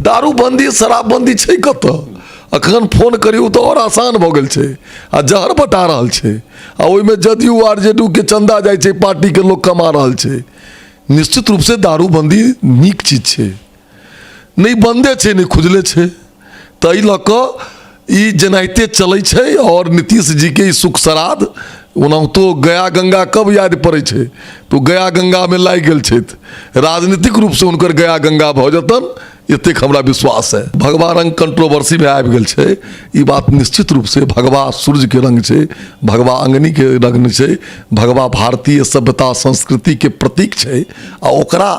दारूबंदी शराबबंदी छै कतऽ? अखन फोन करियौ तऽ आओर आसान भऽ गेल छै आ जहर बटा रहल छै आ ओहिमे जदयू आर जे do के चन्दा जाइ छै, पार्टीके लोक कमा रहल छै। निश्चित रूपसँ दारूबंदी नीक चीज छै, नहि बन्दे छै नहि खुजले छै। ताहि लऽ कऽ ई जेनाहिते चलै छै आओर नीतीश जीके ई सुख श्राद्ध ओनाहितो गया गंगा कब याद पड़ै छै तऽ ओ गया गंगामे लागि गेल छथि। राजनीतिक रूपसँ हुनकर गया गंगा भऽ जेतनि, एतेक हमरा विश्वास है। भगवा रंग कंट्रोवर्सीमे आबि गेल छै, ई बात निश्चित रूपसँ भगवा सूर्यके रंग छै, भगवा अग्निके रंग छै, भगवा भारतीय सभ्यता संस्कृतिके प्रतीक छै आ ओकरा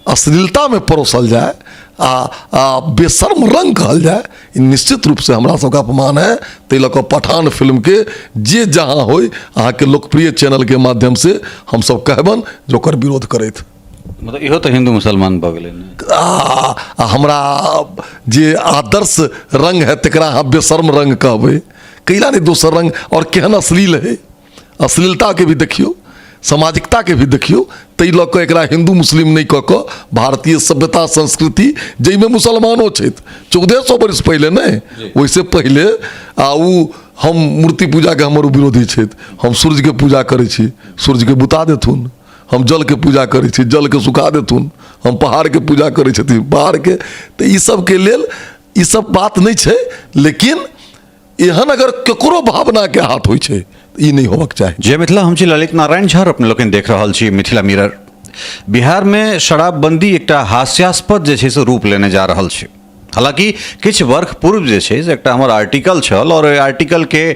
अश्लीलतामे परोसल जाय आ आ बेशर्म रंग कहल जाय, ई निश्चित रूपसँ हमरा सबके अपमान है। ताहि लऽ कऽ पठान फिल्मके जे जहाँ होइ, अहाँके लोकप्रिय चैनलके माध्यमसँ हमसब कहबनि जे ओकर विरोध करथि। मतलब इहो तऽ हिन्दू मुसलमान भऽ गेलै ने। आ हमरा जे आदर्श रंग है तकरा अहाँ बेशर्म रंग कहबै, कैला नहि दोसर रंग? आओर केहन अश्लील है, अश्लीलताके भी देखियौ, सामाजिकताके भी देखियौ। ताहि लऽ कऽ एकरा हिन्दू मुस्लिम नहि कऽ कऽ भारतीय सभ्यता संस्कृति, जाहिमे मुसलमानो छथि 1400 वर्ष पहिले नहि, ओहिसँ पहिले, आ ओ हम मूर्ति पूजाके हमर ओ विरोधी छथि। हम सूर्यके पूजा करै छी, सूर्यके बुता देथुन। हम जलके पूजा करै छी, जलके सुखा देथुन। हम पहाड़के पूजा करै छथिन, पहाड़के। तऽ ई सबके लेल ई सब बात नहि छै, लेकिन एहन अगर ककरो भावनाके हाथ होइ छै तऽ ई नहि होबक चाही। जय मिथिला, हम छी ललित नारायण झा, अपने लोकनि देख रहल छी मिथिला मिरर। बिहारमे शराबबंदी एकटा हास्यास्पद जे छै से रूप लेने जा रहल छै। हालाँकि किछु वर्ष पूर्व जे छै से एकटा हमर आर्टिकल छल और ओहि आर्टिकलके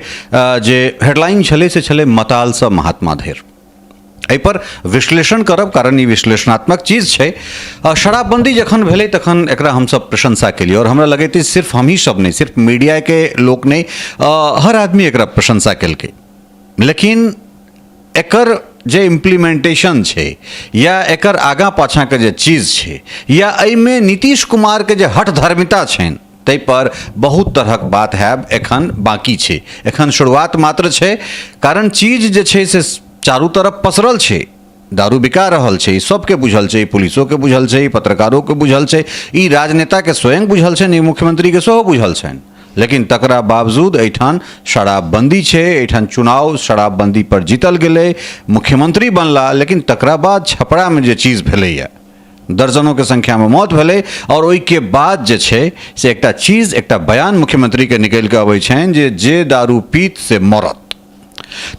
जे हेडलाइन छलै से छलै मतालसँ महात्मा धरि। एहिपर विश्लेषण करब, कारण ई विश्लेषणात्मक चीज छै। शराबबंदी जखन भेलै तखन एकरा हमसब प्रशंसा केलियै और हमरा लगैत अछि सिर्फ हमही सब नहि, सिर्फ मीडियाके लोक नहि, हर आदमी एकरा प्रशंसा केलकै। लेकिन एकर जे इम्प्लीमेंटेशन छै या एकर आगाँ पाछाँके जे चीज छै या एहिमे नीतीश कुमारके जे हठधर्मिता छनि, ताहिपर बहुत तरहक बात हैब एखन बाँकी छै, एखन शुरुआत मात्र छै। कारण चीज जे छै से चारू तरफ पसरल छै, दारू बिका रहल छै, ई सबके बुझल छै, पुलिसोके बुझल छै, पत्रकारोके बुझल छै, ई राजनेताके स्वयं बुझल छनि, ई मुख्यमंत्रीके सेहो बुझल छनि। लेकिन तकरा बावजूद एहिठाम शराबबंदी छै, एहिठाम चुनाव शराबबंदी पर जीतल गेलै, मुख्यमंत्री बनला, लेकिन तकरा बाद छपरामे जे चीज भेलैए, दर्जनोके संख्यामे मौत भेलै और ओहिके बाद जे छै से एकटा चीज, एकटा बयान मुख्यमंत्रीके निकलि कऽ अबै छनि जे जे दारू पीत से मरत।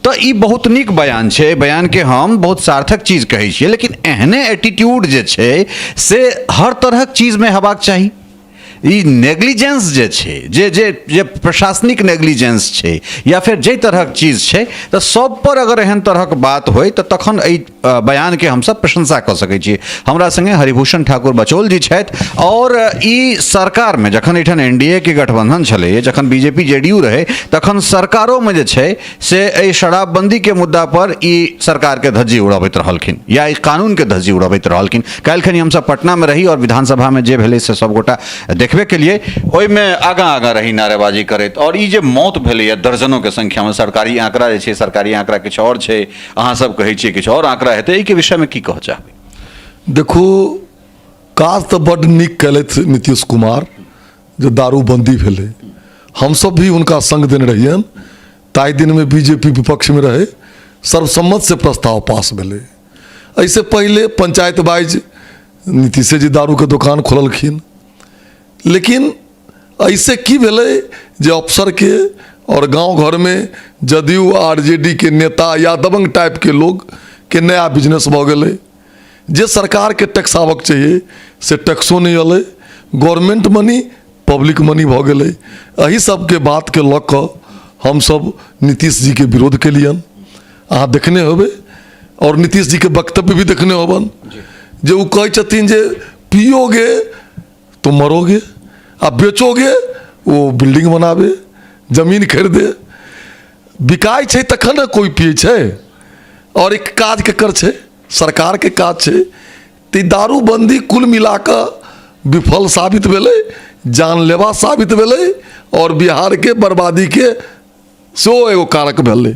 तऽ ई बहुत नीक बयान छै, एहि बयानके हम बहुत सार्थक चीज कहै छियै। लेकिन एहने एटीट्यूड जे छै से हर तरहक चीजमे हेबाक चाही। ई नेग्लिजेंस जे छै, जे जे जे प्रशासनिक नेग्लिजेंस छै या फेर जाहि तरहक चीज छै, तऽ सब पर अगर एहन तरहक बात होइ तऽ तखन एहि बयानके हमसब प्रशंसा कऽ सकै छी। हमरा संगे हरिभूषण ठाकुर बचौल जी छथि और ई सरकारमे जखन एहिठाम एन डी ए के गठबंधन छलै, जखन B J P J D U रहै, तखन सरकारोमे जे छै से एहि शराबबंदीके मुद्दा पर ई सरकारके धज्जी उड़बैत रहलखिन या ई कानूनके धज्जी उड़बैत रहलखिन। काल्हिखनी हमसब पटनामे रही और विधानसभामे जे भेलै से सबगोटा देखबे केलियै, ओहिमे आगाँ आगाँ रही नारेबाजी करैत। और ई जे मौत भेलैए दर्जनोके संख्यामे, सरकारी आंकड़ा जे छै, सरकारी आंकड़ा किछु आओर छै, अहाँ सब कहै छियै किछु आओर आंकड़ा हेतै, एहिके विषयमे की कहऽ चाहबै? देखू, काज तऽ बड्ड नीक केलथि नीतीश कुमार जे दारूबंदी भेलै। हमसब भी हुनका संग देने रहियनि। ताहि दिनमे बी जे पी विपक्षमे रहै, सर्वसम्मतिसँ प्रस्ताव पास भेलै। एहिसँ पहिले पंचायत वाइज नीतीशे जी दारूके दोकान खोललखिन। लेकिन एहिसँ की भेलै जे अफसरके आओर गाँव घरमे जदयू आर जे डी के नेता या दबंग टाइपके लोकके नया बिजनेस भऽ गेलै। जे सरकारके टैक्स आबऽके चाहिए से टैक्सो नहि अयलै, गवर्नमेंट मनी पब्लिक मनी भऽ गेलै। एहि सबके बातके लऽ कऽ हमसब नीतीश जीके विरोध केलियनि। अहाँ देखने होबै आओर नीतीश जीके वक्तव्य भी देखने होबन जे ओ कहै छथिन जे पियोगे तो मरोगे आ बेचोगे वो बिल्डिंग बनाबे, जमीन खरीदे। बिकाइ छै तखन ने कोइ पियै छै। आओर एक काज केकर छै? सरकारके काज छै। तऽ दारूबन्दी कुल मिला कऽ विफल साबित भेलै, जानलेवा साबित भेलै आओर बिहारके बर्बादीके सेहो एगो कारक भेलै।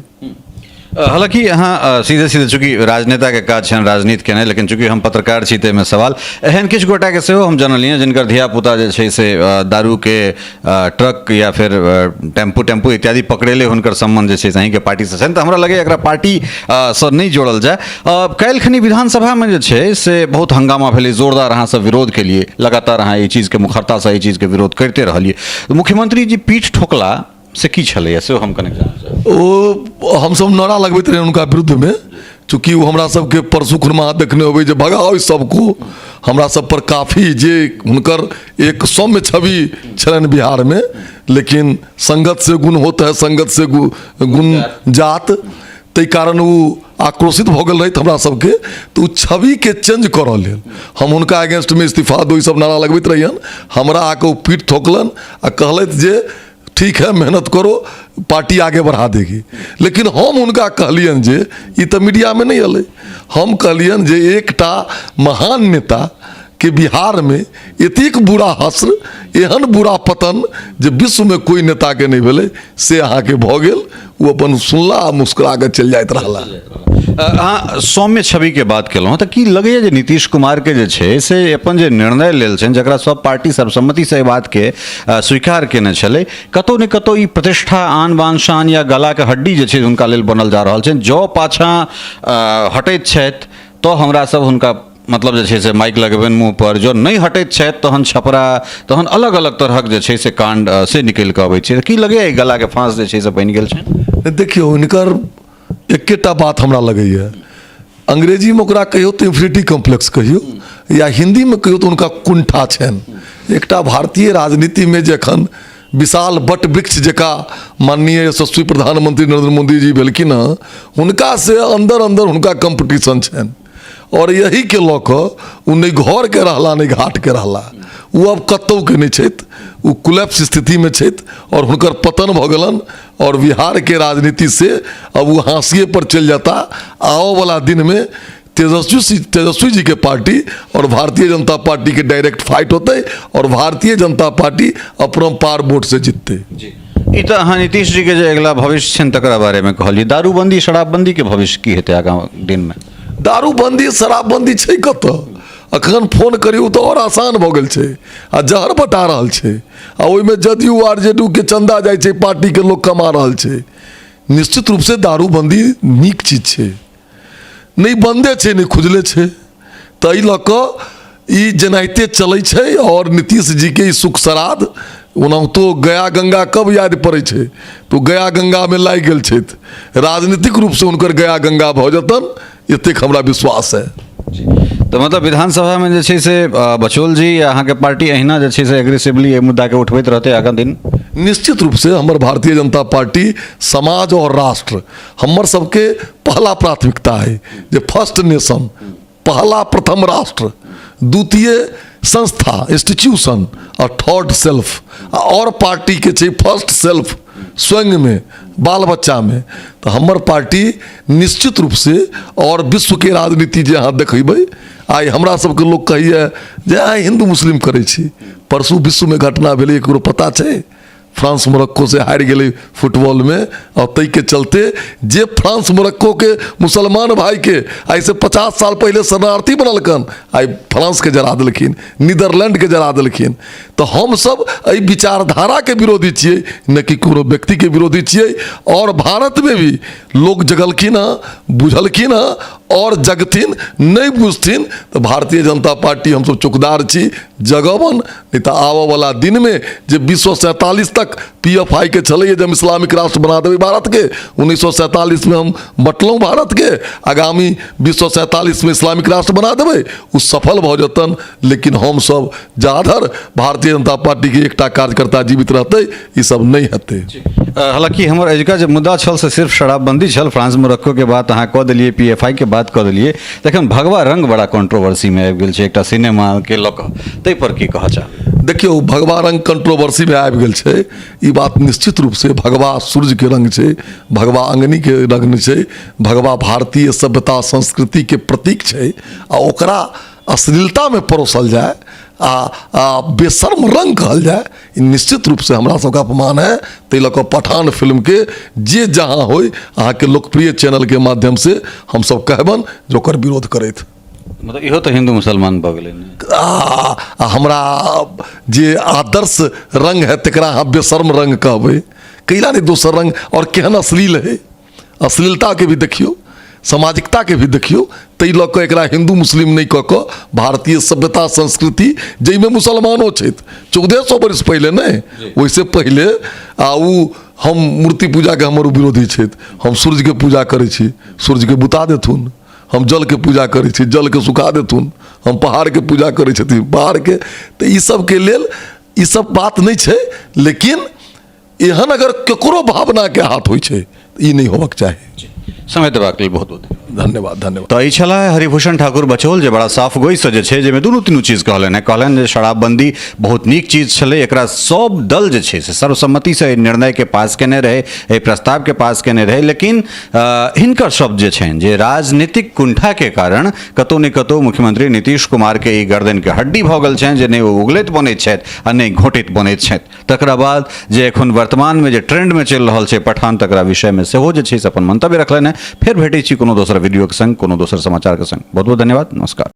हालाँकि अहाँ सीधे सीधे चूँकि राजनेताके काज छनि राजनीति केनाइ, लेकिन चूँकि हम पत्रकार छी ताहिमे सवाल एहन किछु गोटाके सेहो हम जनलियै जिनकर धियापुता जे छै से दारूके ट्रक या फेर टेम्पू टेम्पू इत्यादि पकड़ेले, हुनकर सम्बन्ध जे छै से अहीँके पार्टीसँ छनि। तऽ हमरा लगैए एकरा पार्टी सँ नहि जोड़ल जाय। काल्हि खनी विधानसभामे जे छै से बहुत हंगामा भेलै, जोरदार अहाँसभ विरोध केलियै, लगातार अहाँ एहि चीजके मुखरतासँ एहि चीजके विरोध करिते रहलियै। मुख्यमंत्री जी पीठ ठोकला से की छलैए सेहो हम कनेक जानऽ चाहब। ओ हमसभ नारा लगबैत रही हुनका विरुद्धमे, चूँकि ओ हमरा सबके परसू खुरमा देखने होबै जे भगाओ इस सबको, हमरा सब पर काफी जे हुनकर एक सौम्य छवि छलनि बिहारमे, लेकिन संगत से गुण होत है संगत से गुण जात, ताहि कारण ओ आक्रोशित भऽ गेल रहथि हमरा सबके। तऽ ओ छविके चेंज करऽ लेल हम हुनका अगेंस्टमे इस्तीफा दो ई सब नारा लगबैत रहियनि। हमरा आके ओ पीठ ठोकलनि आ कहलथि जे ठीक है, मेहनत करो, पार्टी आगे बढ़ा देगी। लेकिन हम हुनका कहलियनि जे ई तऽ मीडियामे नहि एलै, हम कहलियनि जे एकटा महान नेता के बिहारमे एतेक बुरा हस्र, एहन बुरा पतन जे विश्वमे कोइ नेताके नहि भेलै से अहाँके भऽ गेल। ओ अपन सुनला आ मुस्कुरा कऽ चलि जाइत रहला। अहाँ सौम्य छविके बात केलहुँ, तऽ की लगैए जे नीतीश कुमारके जे छै से अपन जे निर्णय लेल छनि, जकरा सब पार्टी सर्वसम्मतिसँ एहि बातके स्वीकार केने छलै, कतहु ने कतहु ई प्रतिष्ठा आन बान शान या गलाके हड्डी जे छै हुनका लेल बनल जा रहल छनि? जँ पाछाँ हटैत छथि तऽ हमरा सब हुनका मतलब जे छै से माइक लगबनि मुँह पर, जँ नहि हटैत छथि तहन छपरा, तहन अलग अलग तरहक जे छै से काण्ड से निकलि कऽ अबै छै। की लगैए ई गलाके फाँस जे छै से बनि गेल छनि? देखियौ, हिनकर एकेटा बात हमरा लगैए, अंग्रेजीमे ओकरा कहियौ तऽ इन्फिनिटी कॉम्प्लेक्स कहियौ या हिन्दीमे कहियौ तऽ हुनका कुंठा छनि। एकटा भारतीय राजनीतिमे जे एखन विशाल बट वृक्ष जकाँ माननीय यशस्वी प्रधानमंत्री नरेंद्र मोदी जी भेलखिन हँ, हुनका से अन्दर अन्दर हुनका कॉम्पिटिशन छनि और यहीके लऽ कऽ ओ नहि घरके रहला नहि घाटके रहला, ओ आब कतहुके नहि छथि, ओ कोलैप्स स्थितिमे छथि और हुनकर पतन भऽ गेलनि और बिहारके राजनीति से अब ओ हाशिए पर चलि जाता। आबऽवला दिनमे तेजस्वी तेजस्वी जी के पार्टी और भारतीय जनता पार्टी के डायरेक्ट फाइट होते और भारतीय जनता पार्टी अपरम्पार वोट से जीतते। ई तऽ अहाँ नीतीश जी के जे अगिला भविष्य छनि तकरा बारेमे कहलियै। दारूबंदी शराबबंदी के भविष्य की हेतै आगाँ दिनमे? दारूबंदी शराबबंदी छै कतऽ? अखन फोन करियौ तऽ आओर आसान भऽ गेल छै आ जहर बटा रहल छै आ ओहिमे जदयू आर जे do के चन्दा जाइ छै, पार्टीके लोक कमा रहल छै। निश्चित रूपसँ दारूबंदी नीक चीज छै, नहि बन्दे छै नहि खुजले छै, ताहि लऽ कऽ ई जेनाहिते चलै छै। आओर नीतीश जीके ई सुख श्राद्ध ओनाहितो गया गंगा कब याद पड़ै छै तऽ ओ गया गंगामे लागि गेल छथि, राजनीतिक रूपसँ हुनकर गया गंगा भऽ जेतनि, एतेक हमरा विश्वास है। तऽ मतलब विधानसभामे जे छै से बचौल जी या अहाँके पार्टी अहिना जे छै से एग्रेसिवली एहि मुद्दाके उठबैत रहतै आगाँ दिन? निश्चित रूपसँ हमर भारतीय जनता पार्टी समाज आओर राष्ट्र हमर सबके पहला प्राथमिकता है, जे फर्स्ट नेशन, पहला प्रथम राष्ट्र, द्वितीय संस्था इंस्टीट्यूशन और थर्ड सेल्फ। और पार्टी के छै फर्स्ट सेल्फ स्वयंमे बाल बच्चामे। तऽ हमर पार्टी निश्चित रूपसँ और विश्वके राजनीति जे अहाँ देखेबै, आइ हमरा सबके लोक कहैए जे अहाँ हिन्दू मुस्लिम करै छी, परसू विश्वमे घटना भेलै ककरो पता छै? फ्रांस मोरक्को से हारि गेलै फुटबॉलमे और ताहिके चलते जे फ्रांस मोरक्कोके मुसलमान भाइके आइसँ 50 साल पहिले शरणार्थी बनलकन, आइ फ्रांसके जरा देलखिन, नीदरलैंडके जरा देलखिन। तऽ हमसब एहि विचारधाराके विरोधी छियै, नहि कि कोनो व्यक्तिके विरोधी छियै। और भारतमे भी लोक जगलखिन हँ, बुझलखिन हँ और जगथिन, नहि बुझथिन तऽ भारतीय जनता पार्टी हमसब चौकदार छी, जगबन, नहि तऽ आबऽवला दिनमे जे 2047 तक पी एफ I के छलैए जे हम इस्लामिक राष्ट्र बना देबै भारतके, 1947मे हम बँटलहुँ भारतके, आगामी 2047मे इस्लामिक राष्ट्र बना देबै, ओ सफल भऽ जेतनि। लेकिन हमसब जाधर भारतीय जनता पार्टीके एकटा कार्यकर्ता जीवित रहतै ई सब नहि हेतै। हालाँकि हमर अजुका जे मुद्दा छल से सिर्फ शराबबंदी छल, फ्रांस मोरक्को के बात अहाँ कऽ देलियै, पी एफ I के बात कऽ देलियै, तखन भगवा रंग बड़ा कंट्रोवर्सीमे आबि गेल छै एकटा सिनेमाके लऽ कऽ, ताहि पर की कहऽ चाहबै? देखियौ, भगवा रंग कंट्रोवर्सीमे आबि गेल छै, ई बात निश्चित रूपसँ भगवा सूर्यके रंग छै, भगवा अग्निके रंग छै, भगवा भारतीय सभ्यता संस्कृतिके प्रतीक छै आ ओकरा अश्लीलतामे परोसल जाय आ आ बेशर्म रंग कहल जाय, ई निश्चित रूपसँ हमरा सबके अपमान है। ताहि लऽ कऽ पठान फिल्मके जे जहाँ होइ, अहाँके लोकप्रिय चैनलके माध्यमसँ हमसब कहबनि जे ओकर विरोध करथि। मतलब इहो तऽ हिन्दू मुसलमान भऽ गेलै ने। आ हमरा जे आदर्श रंग है तकरा अहाँ बेशर्म रंग कहबै, कैला नहि दोसर रंग? आओर केहन अश्लील है, अश्लीलताके भी देखियौ, सामाजिकताके भी देखियौ। ताहि लऽ कऽ एकरा हिन्दू मुस्लिम नहि कऽ कऽ भारतीय सभ्यता संस्कृति, जाहिमे मुसलमानो छथि 1400 वर्ष पहिले नहि, ओहिसँ पहिले, आ ओ हम मूर्ति पूजाके हमर ओ विरोधी छथि। हम सूर्यके पूजा करै छी, सूर्यके बुता देथुन। हम जलके पूजा करै छी, जलके सुखा देथुन। हम पहाड़के पूजा करै छथिन, पहाड़के। तऽ ई सबके लेल ई सब बात नहि छै, लेकिन एहन अगर ककरो भावनाके हाथ होइ छै तऽ ई नहि होबक चाही। समय देबाक लेल बहुत बहुत धन्यवाद। धन्यवाद। तऽ ई छलाह हरिभूषण ठाकुर बचौल, जे बड़ा साफ गोइसँ जे छै, जाहिमे दुनू तीनू चीज कहलनि हेँ। कहलनि जे शराबबंदी बहुत नीक चीज छलै, एकरा सब दल जे छै से सर्वसम्मतिसँ एहि निर्णयके पास केने रहै, एहि प्रस्तावके पास केने रहै, लेकिन हिनकर शब्द जे छनि जे राजनीतिक कुंठाके कारण कतहु ने कतहु मुख्यमंत्री नीतीश कुमारके ई गर्दनके हड्डी भऽ गेल छनि जे नहि ओ उगलैत बनैत छथि आ नहि घोटैत बनैत छथि। तकरा बाद जे एखन वर्तमानमे जे ट्रेंडमे चलि रहल छै पठान, तकरा विषयमे सेहो जे छै से अपन मंतव्य रखलनि हेँ। फेर भेटै छी कोनो दोसर वीडियोके संग, कोनो दोसर समाचारके संग। बहुत बहुत धन्यवाद, नमस्कार।